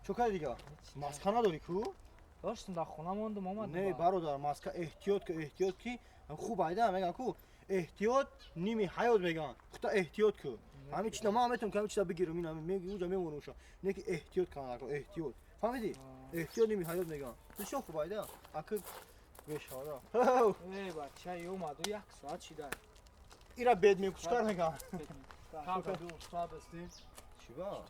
Чо кади дига? Маска надорӣ ку? Доштам, дар хона мондум, омадам. Не, бародар, маска эҳтиёт ку, эҳтиёт ки хуб айда меган ку. Эҳтиёт ними ҳаёт меган. Хута эҳтиёт ку. Ҳамин чиза ман метавонам ки ҳамин чиза бигирам, ин ҳамин меги уҷа мемонам. Не ки эҳтиёт кан, эҳтиёт. Фаҳмидӣ? Эҳтиёт ними ҳаёт меган. Бисёр хуб айда. Аки бешора. Эй, бача, омаду як соат шида. Ира бед мекушкар меган. Чиба?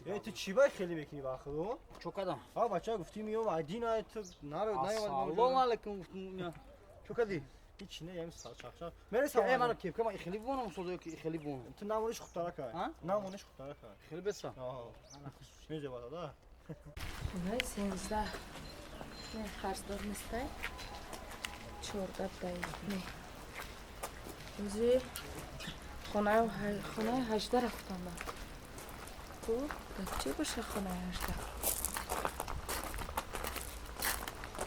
Э, ту чиба хеле мекунӣ вақто? Чо кадам? А бача гуфтӣ миём, айдина ту наро наёмад. Ассалому алайкум гуфтум. Чо кади? Ҳеч не, ям чақчақ. Мересам. Э, мара кепка ма хеле бонам созо ки хеле бонам. Ту намониш хубтара кай. Намониш хубтара кай. Хеле беса. Аҳа. Мезебада да. Хонаи 13. Не, қарздор нестай. 14 дай. Не. Ози хонаи 18 рафтам ман. Ку, дар чӣ боша хонаи 18?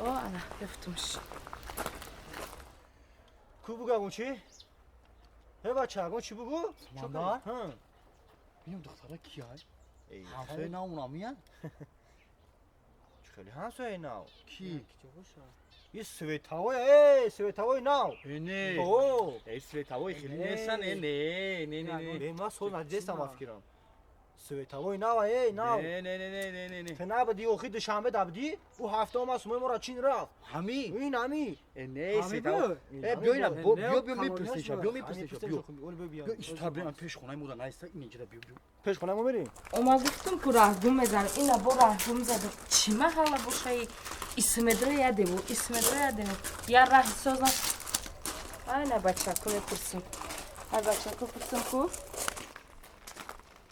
О, ана, ёфтумш. Ку бугу чӣ? Э бача, агон чӣ бугу? Самандар? Ҳа. Бинам духтара кияй? Ҳамсояи нав унамиян? Чӣ хеле ҳамсояи нав? Ки? И световой, эй, световой нав. Э, не. О, Э, световой хеле несан, э, не, не, не, не. Э, ман сол надидестам ба фикрам. Световой нав, эй, нав. Не, не, не, не, не, не, не. Ту набуди, охи душанбе дабуди, ӯ ҳафта омад, сумои моро чин рафт. Ҳами? Ин ҳами. Э, не, Ҳами световой. буд? Э, биё ина, биё, биё мепурсеша, биё мепурсеша, биё. Биё Биё, истар биё, пеш хонаи мода наиста, ин инҷа биё, биё. Пеш хонаи мо мерем? Омад гуфтум ку раҳгум мезанам. Ина бо раҳгум задам. Чӣ маҳалла бошаи? Исмедро ядеву, исмедро ядеву. Я раҳи созам. Айна бачаку мепурсим. Ай бачаку пурсим ку.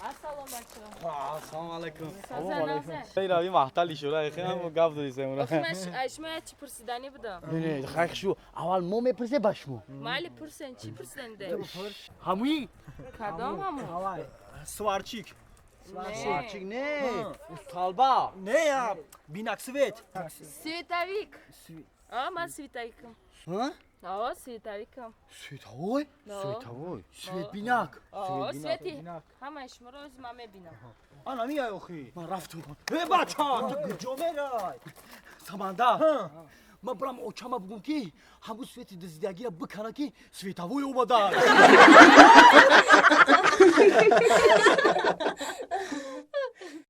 Ассалому алайкум. Ассалому алайкум. Саза. Ира ви маҳтали шура, хеле гап додисем ура. Ай шумо я чӣ пурсиданӣ будам? Не, не, хайр шу. Аввал мо мепурсе ба шумо. Майли пурсен, чӣ пурсиданӣ? Ҳамуи? Кадом ҳаму? Сварчик. Сварчик не. Усталба. Не, я бинак свет. Световик. А, ман световикам. Ҳа? О, световикам. Световой? Световой. Светбинак. О, свети. Ҳамаи шуморо ози ман мебинам. Ана миай охи. Ман рафтум. Э, бача, ту куҷо мерай? Самандар. Ман барам очама бугум ки ҳамун свети дизидагиро бикана ки световой омада.